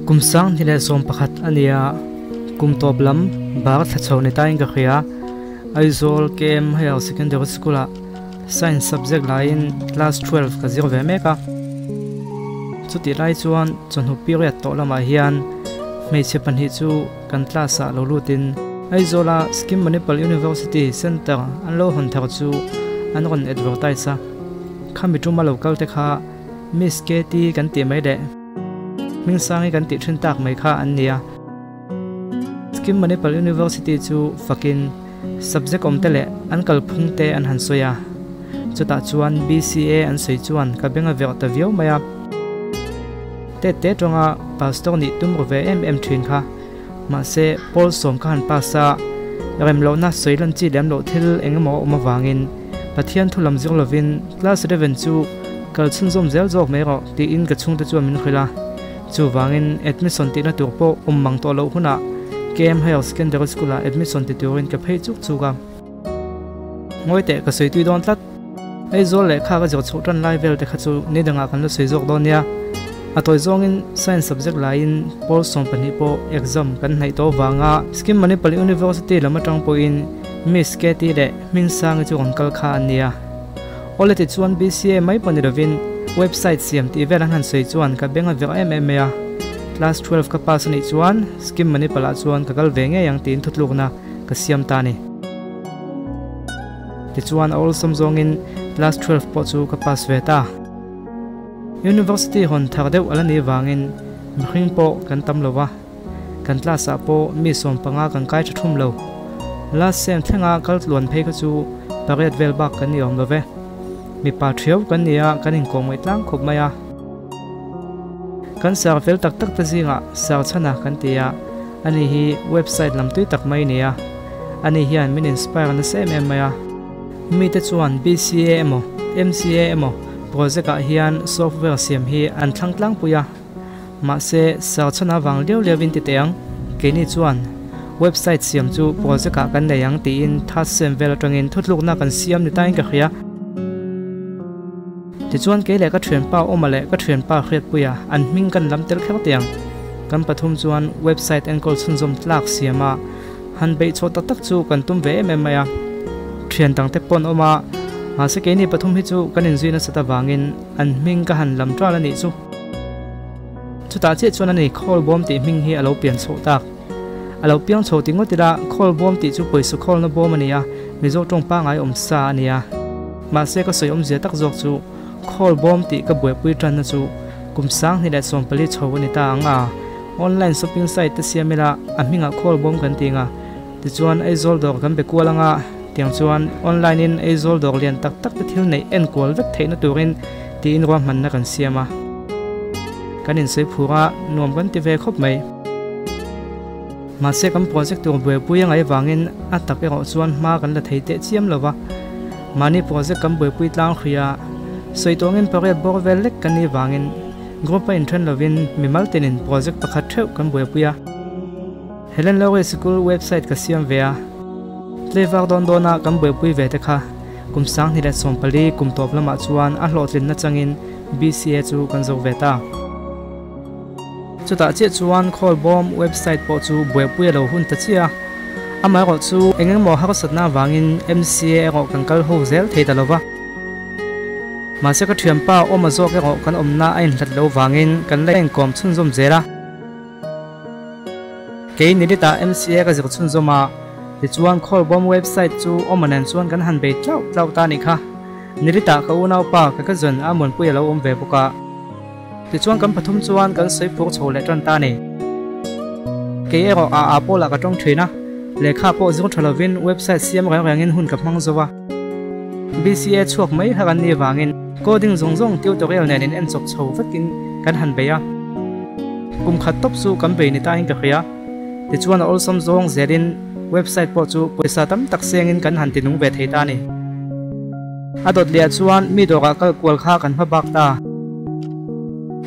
Kum 2011 a ni a, kum tawp lam bar thla chho ni tain ka hria. Aizawl KM Higher Secondary School ah Science subject laiin class 12 ka zir ve mek a. Chutih lai chuan chawhnu period tawh lamah hian hmeichhe pahnih chu kan class ah lo lutin Aizawla Scheme Manipal University Centre an lo hawn thar chu an rawn advertise a. Khami tuma lo kal te kha Miss KT kan tih mai leh Hmingsangi kan tih thin tak mai kha an ni a. Scheme Manipal University chu fakin subject awm te leh an kalphung te an han sawi a. Chutah chuan BCA an sawi chuan ka beng a verh ta viau mai a. Tet te tawnga pastor nih tum ru ve em em thin kha. Mahse Paul sawm ka han pass a, rem lohna sawi lan chi lem loh thil eng emaw a awm avangin Pathian thu lam zir lovin class 11 chu kal chhunzawm zel zawk mai rawh tiin ka chhungte chuan min hrilh a. Chuvangin admission tihna tur pawh awm mang tawh loh hunah KM Higher Secondary School ah admission ti turin ka phei chuk chuk a. Ngawi teh ka sawi tui dawn tlat. Aizawl lehkha ka zir chhoh tan lai vel te kha chu ni dangah kan la sawi zawk dawn nia. A tawi zawngin Science subject laiin pawl 12 pawh exam kan hnaih tawh vanga Scheme Manipal University lam atang pawhin Miss KT leh Hmingsangi chu rawn kal kha an nia. Awle tichuan BCA mai pawh ni lovin website siam tih vel an han sawi chuan ka beng a verh em em mai a. Class 12 ka pass anih chuan Scheme Manipal ah chuan ka kal ve ngei ang tiin thutlukna ka siam ta a ni. Tichuan a awlsam zawngin class 12 pawh chu ka pass ve ta. University hawn thar deuh a la nih vangin mihring pawh kan tam lo va, kan class ah pawh mi 15 kan kai tha thum lo. Last sem thlenga kal tluan phei kha chu pariat vel bak kan ni awm lo ve. Mipa thiau kan ni a, kan inkawh ngaih tlang khawp mai a. Kan sar fel tak tak te zingah sar chhana kan ti a, ani hi website lam tui tak mai a ni a. Ani hian min inspire nasa em em mai a. Mite chuan BCA emaw MCA emaw project ah hian software siam hi an thlang tlangpui a. Mahse sar chhana vang liau liau in ti teh ang. Keini chuan website siam chu project ah kan nei ang tiin third sem vel atangin thutlukna kan siam ni tain ka hria. Tichuan kei leh ka thianpa Awma leh ka thianpa Hriatpuia an hming kan lam tel kher teh ang. Kan pathum chuan website enkawl chhunzawm tlak siam a han beih chhuah tak tak chu kan tum ve em em mai a. Thian dangte pawh an awm a, mahse keini pathum hi chu kan inzui nasat avangin an hming ka han lam ṭal a nih chu. Chutah chiah chuan a ni Khawlbawm tih hming hi a lo pian chhoh tak. A lo piang chho ti ngawt ila Khawlbawm tih chu pawisa khawlna bawm a ni a, Mizo tawng pangngai awm sa a ni a. Mahse ka sawi awmzia tak zawk chu Khawlbawm tih ka buaipui tanna chu kum 2014 chho a ni ta ang a, online shopping site te siam ila a hmingah Khawlbawm kan ti ang a, tichuan Aizawl dawr kan be kual ang a, tiang chuan online in Aizawl dawr lian tak tak te thil neih en kual vek theihna turin tiin ruahmanna kan siam a. Kan insawi phur a, nuam kan ti ve khawp mai. Mahse kan project tur buaipui a ngaih avangin a tak erawh chuan hma kan la thei teh chiam lo va. Mahni project kan buaipui tlang hrui a, sawi tawngin pariat bawr vel lek kan nih vangin group a inthen lovin mimal tinin project pakhat theuh kan buaipui a. Helen Lowry Sikul website ka siam ve a, tlaivar dawn dawna kan buaipui ve te kha kum 2014 kum tawp lamah chuan a hlawhtlinna changin BCA chu kan zo ve ta. Chutah chiah chuan Khawlbawm website pawh chu buaipui a lo hun ta chiah a, amaherawh chu eng engemaw harsatna avangin MCA erawh kan kal ho zel thei ta lo va. Mahse ka thianpa awma zawk erawh kan awmna a inhlat loh vangin kan la inkawm chhunzawm zel a. Kei Nilita MCA ka zir chhunzawm a, tichuan Khawlbawm website chu awma nen chuan kan han bei tlauh tlauh ta a nih kha. Nilita ka unaupa ka cousin a Muanpui a lo awm ve bawk a. Tichuan kan pathum chuan kan sawi phur chho leh tan ta a ni. Kei erawh a a pawlah ka tawng thin a, lehkha pawh zir tha lovin website siam reng rengin hun ka hmang zo a. BCA chhuak mai har an nih vangin coding zawng zawng tutorial nen in en chawp chho vekin kan han bei a. Kum khat tawp chu kan bei ni tain ka hria. Tichuan a awlsam zawng zelin website pawh chu pawisa tam tak sengin kan han tinung ve thei ta a ni. A dawt leh ah chuan mi dawrah kal kual kha kan hma bak ta.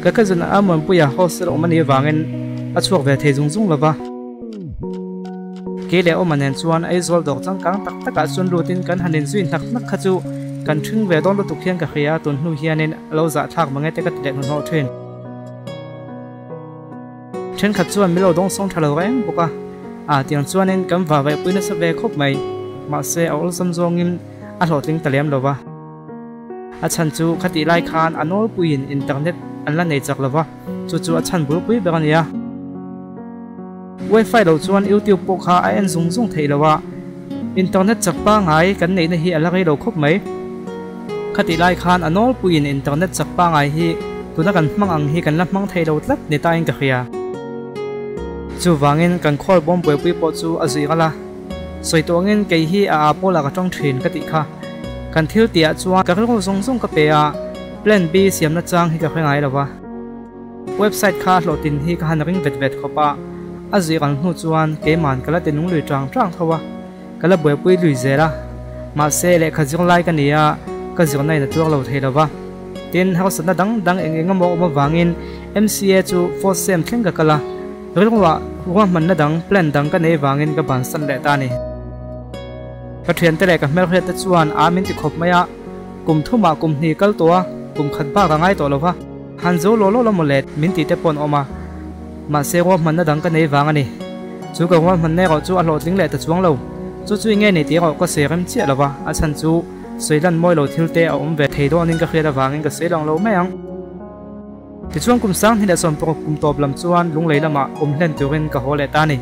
Ka cousin a Muanpuia hostel awm a nih avangin a chhuak ve thei zung zung lo va. Kei leh Awma nen chuan Aizawl dawr changkang tak takah chuan lutin kan han inzui hnak hnak kha chu kan ṭhing ve dawn lutuk hian ka hria, tun hnu hianin a lo zahthlak mange te ka ti leh hnuhnawh ṭhin. Thenkhat chuan min lo dawngsawng tha lo reng bawk a, a tiang chuanin kan vahvaih pui nasa ve khawp mai. Mahse a awlsam zawngin a hlawhtling ta lem lo va. A chhan chu khatih lai khan a nawlpuiin internet an la nei chak lo va, chu chu a chhan bulpui ber a ni a. Wifi lo chuan YouTube pawh kha a en zung zung theih lo a, internet chak pangngai kan neihna hi a la rei lo khawp mai. Khatih lai khan a nawlpuiin internet chak pangngai hi tuna kan hmang ang hi kan la hmang thei lo tlat ni tain ka hria. Chuvangin kan khawl bawm buaipui pawh chu a zui ral a, sawi tawh angin kei hi a aa pawlah ka tawng thin ka tih kha. Kan thil tihah chuan ka rilru zawng zawng ka pe a, plan B siamna chang hi ka hre ngai lo va. Website kha hlawhtlin hi ka han ring vet vet khawp a, a zui ral hnu chuan keiman ka la ti nung lui tang tang tho a. Ka la buaipui lui zel a, mahse lehkha zir lai ka ni a, ka zirna in a tuar lo thei lo va. Tin, harsatna dang dang eng eng emaw awm avangin MCA chu fourth sem thleng ka kal a, rilruah ruahmanna dang, plan dang ka nei vangin ka bansan leh ta a ni. Ka thiante leh ka hmelhriat te chuan a min ti khawp mai a, kum thumah kum hnih kal tawh a, kum khat bak a ngai tawh lo va, han zo law law la maw le min tih te pawh an awm a. Mahse ruahmanna dang ka nei vang a ni. Chu ka ruahmanna erawh chu a hlawhtling leh ta chuang lo. Chu chu nge ni tih erawh ka sawi rem chiah lo va, a chhan chu sawi lan mawi lo thil te a awm ve thei dawnin ka hriat avangin ka sawi lang lo mai ang. Tichuan kum sang hnih leh 16 kum tawp lam chuan Lunglei lamah awm hlen turin ka haw leh ta a ni.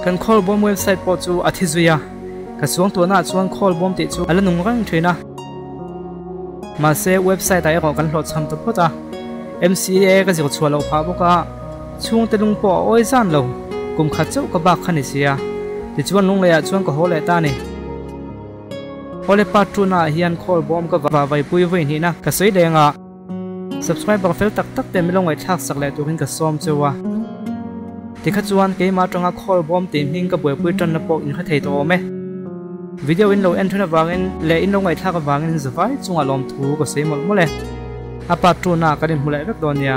Kan Khawlbawm website pawh chu a thi zui a, ka suangtuahnaah chuan Khawlbawm tih chu a la nung reng thin a. Mahse website ah erawh kan hlawhchham ta phawt a, MCA ka zir chhuah loh phah bawk a, chhungte lung pawh a awi zan lo, kum khat chauh ka bak kha ni sia. Tichuan Lungleiah chuan ka haw leh ta a ni. Awle part two naah hian khawl bawm ka va vaipui vawi hnihna ka sawi leng a, subscriber fel tak tak te milo ngaihthlak sak leh turin ka sawm cheu a. Tikha chuan keimah atanga khawl bawm tih hming ka buaipui tanna pawh in hre thei tawh awm e. Video in lo en then avangin leh in lo ngaihthlak avangin zavai chungah lawmthu ka sawi mawlh mawlh e. A part two naah kan inhmu leh vek dawn nia.